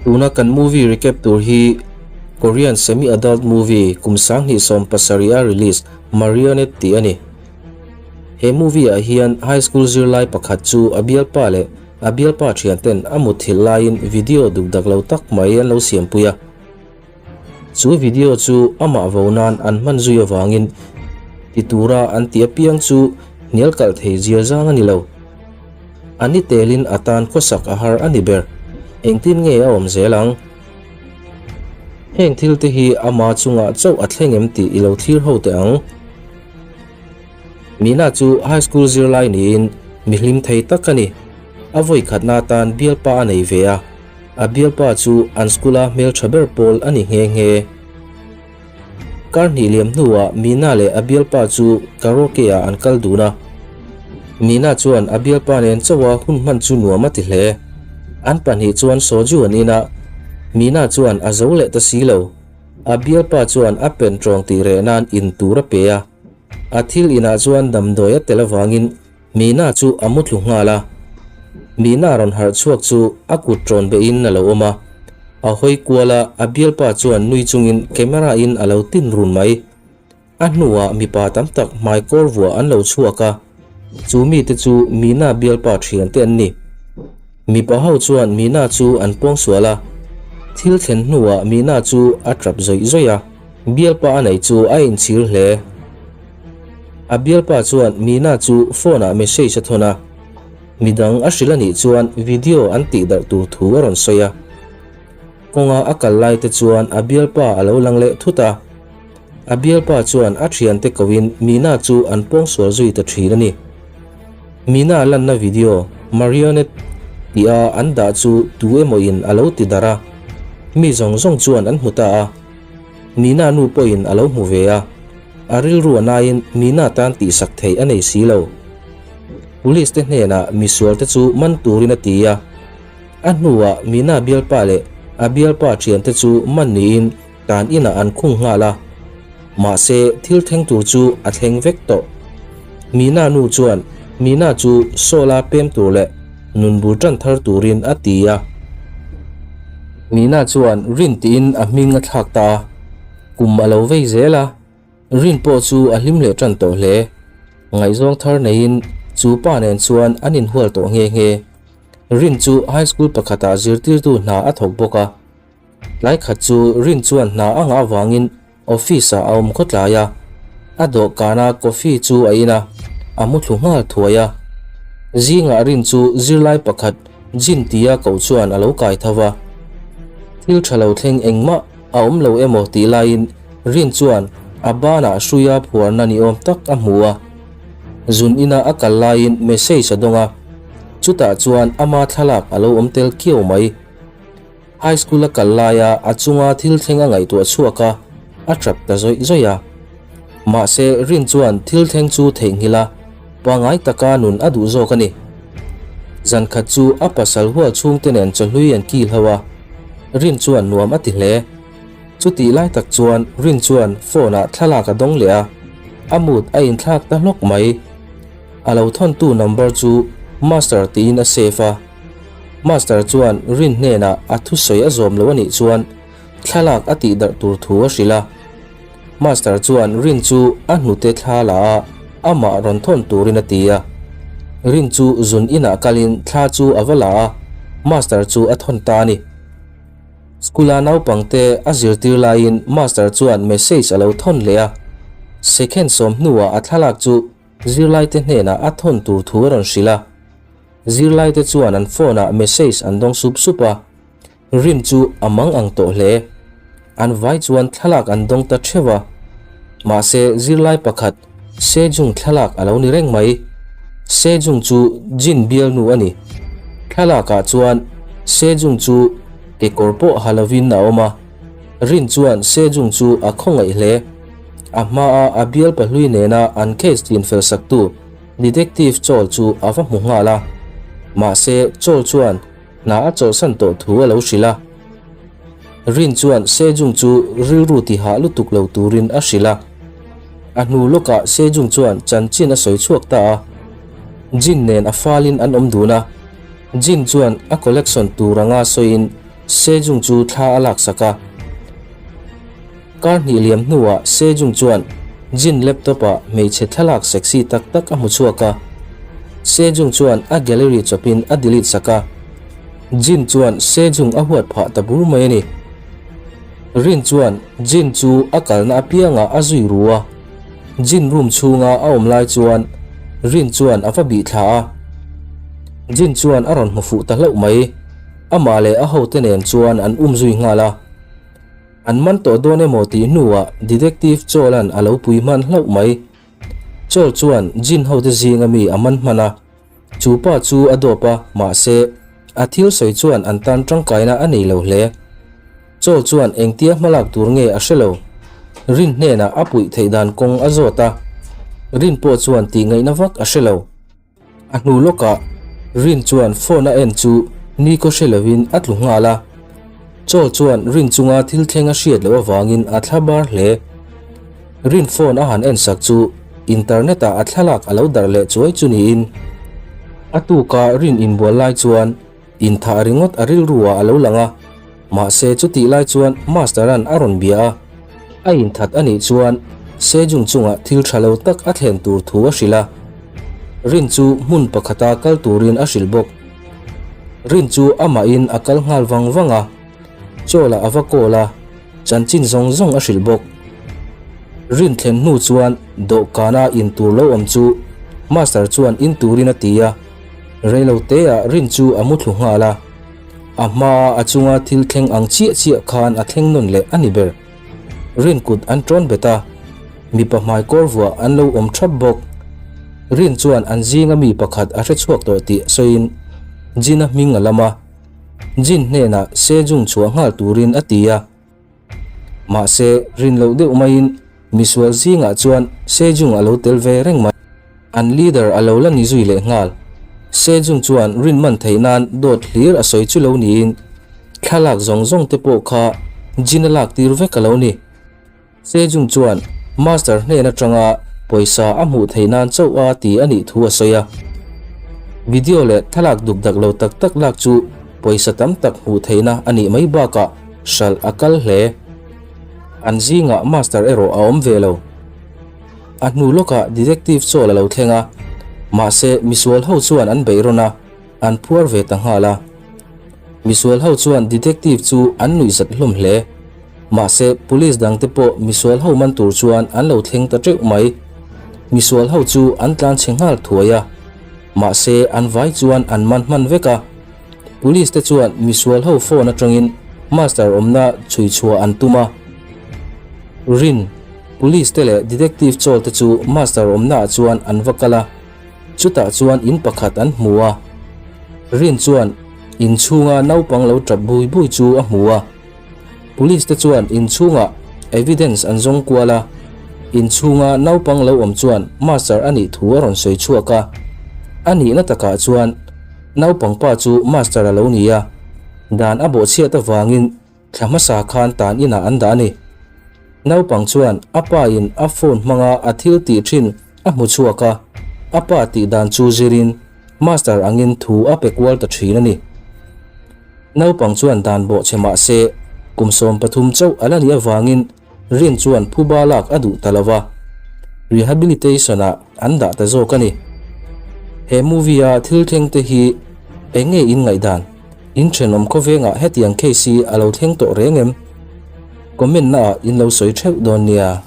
Tuna kan movie recap tur hi Korean semi-adult movie kum 2017 a release Marionette tih a ni. He movie ah hian high school zirlai pakhat chu a bialpa leh a bialpa thian ten a mutthilh laiin video dukdak lo tak mai an lo siampui a. Chu video chu amah vo nan an hman zui avangin ti tura an tih apiang chu hnial kalh thei zia zang a ni lo. A ni telin a tan khawsak a har a ni ber. Engtin nge a awm zel ang? Heng thil te hi ama chungah chauh a thleng em tih i lo thlir ho teh ang. Mina chu high school zirlai niin mi hlim thei tak a ni. A vawi khatna atan bialpa a nei ve a, a bialpa chu an school-a hmeltha ber pawl a ni nghe nghe. Kar hnih liam hnuah Mina leh a bialpa chu karaoke-ah an kal dun a. Mina chuan a bialpa nen chauha hun hman chu nuam a ti hle. An pahnih chuan soju an in a, Mina chuan a zo leh ta si lo. A bialpa chuan a pen tawng tih reh nan in tur a pe a. A thil inah chuan damdawi a tel avangin Mina chu a muthlu nghal a. Mina rawn harh chhuak chu a kut rawn beihin a lo awm a. A hawi kual a, a bialpa chuan nui chungin camera in a lo tin run mai. A hnuah mipa tam tak hmai kawr vuah an lo chhuak a, chu mite chu Mina bialpa thiante an ni. Mipa ho chuan Mina chu an pawngsual a, thil thlen hnuah Mina chu a tap zawih zawih a, bialpa a nei chu a inchhir hle. A bialpa chuan Mina chu phone ah message a thawn a, midang a hrilh a nih chuan video an tih darh tur thu a rawn sawi a. Kawnga a kal lai te chuan a bialpa a lo lang leh thut a, a bialpa chuan a thiante koin Mina chu an pawngsual zui ta thin a ni. Mina lanna video Marionette tih a an dah chu tu emaw in a lo ti darh a, mi zawng zawng chuan an hmu ta a. Mina nu pawhin a lo hmu ve a, a rilru a naiin Mina tan tihsak theih a nei si lo. Police te hnenah misual te chu man turin a ti a, a hnuah Mina bialpa leh a bialpa thiante chu man niin tan inah an khung nghal a. Mahse thil thleng tur chu a thleng vek tawh. Mina nu chuan Mina chu Sawla pem tur leh nunbur tan thar turin a ti a. Nina chuan Rin tiin a hming a thlak ta a, kum a lo vei zel a, Rin pawh chu a hlim leh tan tawh hle. Ngaihzawng thar neiin chu pa nen chuan an inhual tawh nghe nghe. Rin chu high school pakhatah zirtirtu hna a thawk bawk a. Tlai khat chu Rin chuan hna a ngah avangin Office ah a awm khawtlai a, a dawhkana coffee chu a in a, a mu thlu nghal thuai a. Zingah rin chu zirlai pakhat Jin tia koh chuan a lo kai tho va. Thil tha lo thleng engmah a awm lo emaw tih laiin Rin chuan a banah hruia phuarna ni awm tak a hmu a. Zun ina a kal laiin message a dawng a, chutah chuan ama thlalak a lo awm tel kiau mai. High school a kal laia a chunga thil thleng a ngaihtuah chhuak a, a tap ta zawih zawih a. Mahse, Rin chuan thil thleng chu theihnghilh a, pangai taka nun a duh zawk a ni. Zan khat chu a pasal hual chhungte nen chawhlui an kil ho a, Rin chuan nuam a ti hle. Chutih lai tak chuan Rin chuan phone ah thlalak a dawng leh a, a mood a inthlak ta hlawk mai. A lo thawntu number chu Master tiin a save a. Master chuan Rin hnenah a thusawi a zawm lo a nih chuan thlalak a tih darh tur thu a hrilh a. Master chuan Rin chu a hnute thla la a, amah rawn thawn turin a ti a. Rin chu zun inah kalin thla chu a va la a, Master chu a thawn ta a ni. School-a naupangte a zirtir laiin Master chuan message a lo thawn leh a. Second sawm hnuah a thlalak chu zirlaite hnenah a thawn tur thu a rawn hrilh a. Zirlaite chuan an phone ah message an dawng sup sup a, rim chu a mang ang tawh hle. An vai chuan thlalak an dawng ta theuh a. Mahse zirlai pakhat Sejung thlalak a lo ni reng mai. Sejung chu Jin bialnu a ni. Thlalak ah chuan Sejung chu kekawr pawh ha lovin a awm a. Rin chuan Sejung chu a khawngaih hle. A hma a a bial pahlui nena an case tinfel saktu Detective Chawl chu a va hmu nghal a, mahse Chawl chuan hna a chawlhsan tawh thu a lo hrilh a. Rin chuan Sejung chu rilru tihah lutuk lo turin a hrilh a. A hnu lawkah Sejung chuan chanchin a sawi chhuak ta a. Jin nen a falin an awm dun a, Jin chuan a collection tur anga sawiin. Sejung chu thla a laksak a. Kar hnih liam hnuah Sejung chuan Jin laptop-ah hmeichhe thlalak sexy tak tak a hmu chhuak a. Sejung chuan a gallery chawpin a delete sak a. Jin chuan Sejung a huat phah ta bur mai a ni. Rin chuan Jin chu a kalna apiangah a zui ru a. Jin room chhunga a awm lai chuan Rin chuan a va bih thla a. Jin chuan a rawn hmu fuh ta hlauh mai. Amah leh a hote nen chuan an um zui nghal a. An man tawh dawn emaw tih hnuah Detective Chawla'n a lo pui hman hlauh mai. Chawl chuan Jin hote zinga mi a man hman a. Chu pa chu a dawp a, mahse, a thil sawi chuan an tan tangkaina a nei lo hle. Chawl chuan engtia hmalak tur nge a hre lo. Rin hnenah a puih theih dan kawng a zawt a. Rin pawh chuan tihngaihna vak a hre lo. A hnu lawkah Rin chuan phone a en chu Nico hre lovin a tlu nghal a. Chaw chuan Rin chunga thil thleng a hriat loh avangin a thla bar hle. Rin phone a han en sak chu internet ah a thlalak a lo darh leh chuai chu niin. A tuka Rin inbual lai chuan Inthah ringawt a rilru ah a lo lang a, mahse chutih lai chuan Master-a'n a rawn bia a, a inthat a nih chuan Sejung chungah thil tha lo tak a thlen tur thu a hrilh a, Rin chu hmun pakhata kal turin a hrilh bawk. Rin chu amahin a kal nghal vang vang a, Chawla a va call a, chanchin zawng zawng a hrilh bawk. Rin thlen hnu chuan dawhkana in tur lo awm chu Master chuan in turin a ti a, Reilo teah rin chu a muthlu nghal a, a hmaa a chunga thil thleng ang chiah chiah khan a thleng nawn leh a ni ber. Rin kut an tawn bet a, mipa hmai kawr vuah an lo awm thap bawk. Rin chuan an zinga mi pakhat a hre chhuak tawh tih sawiin Jin-a hming a lam a, Jin hnenah Sejung chhuah nghal turin a ti a. Mahse, rin loh deuh maiin misual zingah chuan Sejung a lo tel ve reng mai. An leader a lo la ni zui leh nghal. Sejung chuan rin man theih nan dawt hlir a sawi chu lo niin thlalak zawng zawng te pawh kha Jin a lak tir vek a lo ni. Sejung chuan Master hnen atanga pawisa a hmuh theih nan chauh a ti a nih thu a sawi a. Video leh thlalak duk dak lo tak tak lak chu pawisa tam tak hmuh theihna a nih mai bakah hralh a kal hle. An zingah Master erawh a awm ve lo. A hnu lawkah Detective chawl a lo thleng a, mahse misual ho chuan an beih rawn a, an phuar ve ta nghal a. Misual ho chuan Detective chu an nuihzat hlawm hle. Mahse Police dangte pawh misual ho man tur chuan an lo thleng ta teuh mai. Misual ho chu an tlanchhe nghal thuai a, mahse an vai chuan an man hman vek a. Police te chuan misual ho phone atangin Master awmna chhui chhuah an tum a. Rin, Police te leh Detective chawl te chu Master awmna ah chuan an va kal a, chutah chuan in pakhat an hmu a. Rin chuan in chhunga naupang lo tap bui bui chu a hmu a. Police te chuan in chhungah evidence an zawng kual a, in chhunga naupang lo awm chuan Master a nih thu a rawn sawi chhuak a. A nihna takah chuan Naupang pa chu master a lo ni a, dan a bawhchhiat avangin thla hmasa khan tan inah an dah a ni. Naupang chuan a pa in a phone hmanga a thil tih thin a hmu chhuak a, a pa tih dan chu zirin master angin thu a pe kual ta thin a ni. Naupang chuan dan bawhchhe mah se kum 13 chauh a la nih avangin Rin chuan phuba lak a duh ta lo va, rehabilitation ah an dah ta zawk a ni. He movie a thil thleng te hi eng nge in ngaihdan? In thenawm khawvengah hetiang case hi a lo thleng tawh reng em? Comment na ah in lo sawi theuh dawn nia.